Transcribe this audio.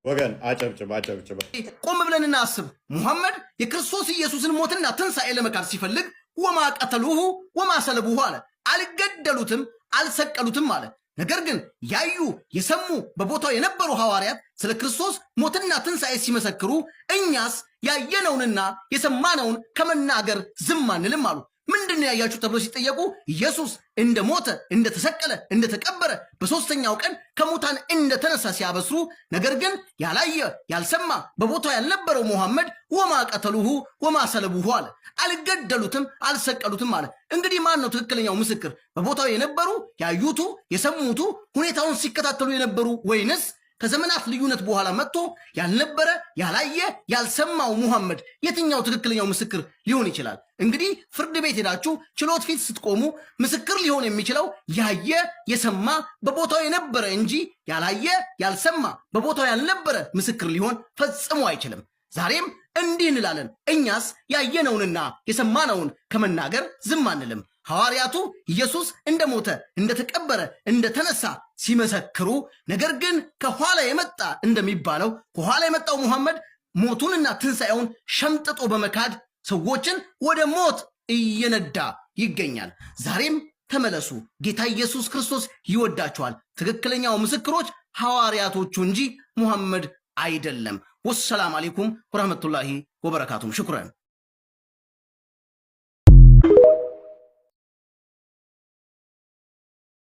ወገን አጨብጭብ፣ አጨብጭብ። ቆም ብለን እናስብ። ሙሐመድ የክርስቶስ ኢየሱስን ሞትና ትንሣኤ ለመካድ ሲፈልግ وما قتلوه وما صلبوه አለ። አልገደሉትም፣ አልሰቀሉትም አለ። ነገር ግን ያዩ፣ የሰሙ፣ በቦታው የነበሩ ሐዋርያት ስለ ክርስቶስ ሞትና ትንሣኤ ሲመሰክሩ እኛስ ያየነውንና የሰማነውን ከመናገር ዝም አንልም አሉ። ምንድን ነው ያያችሁ ተብሎ ሲጠየቁ ኢየሱስ እንደ ሞተ፣ እንደተሰቀለ፣ እንደተቀበረ፣ በሦስተኛው ቀን ከሙታን እንደተነሳ ሲያበስሩ፣ ነገር ግን ያላየ፣ ያልሰማ፣ በቦታው ያልነበረው ሙሐመድ وما قتلوه وما صلبوه አለ። አልገደሉትም፣ አልሰቀሉትም አለ። እንግዲህ ማን ነው ትክክለኛው ምስክር? በቦታው የነበሩ፣ ያዩቱ፣ የሰሙቱ፣ ሁኔታውን ሲከታተሉ የነበሩ ወይንስ ከዘመናት ልዩነት በኋላ መጥቶ ያልነበረ፣ ያላየ፣ ያልሰማው ሙሐመድ? የትኛው ትክክለኛው ምስክር ሊሆን ይችላል? እንግዲህ ፍርድ ቤት ሄዳችሁ ችሎት ፊት ስትቆሙ ምስክር ሊሆን የሚችለው ያየ፣ የሰማ፣ በቦታው የነበረ እንጂ ያላየ፣ ያልሰማ፣ በቦታው ያልነበረ ምስክር ሊሆን ፈጽሞ አይችልም። ዛሬም እንዲህ እንላለን፣ እኛስ ያየነውንና የሰማነውን ከመናገር ዝም አንልም። ሐዋርያቱ ኢየሱስ እንደሞተ፣ እንደተቀበረ፣ እንደተነሳ ሲመሰክሩ፣ ነገር ግን ከኋላ የመጣ እንደሚባለው ከኋላ የመጣው ሙሐመድ ሞቱንና ትንሣኤውን ሸምጥጦ በመካድ ሰዎችን ወደ ሞት እየነዳ ይገኛል። ዛሬም ተመለሱ። ጌታ ኢየሱስ ክርስቶስ ይወዳችኋል። ትክክለኛው ምስክሮች ሐዋርያቶቹ እንጂ ሙሐመድ አይደለም። والسلام عليكم ورحمة الله وبركاته። شكرا።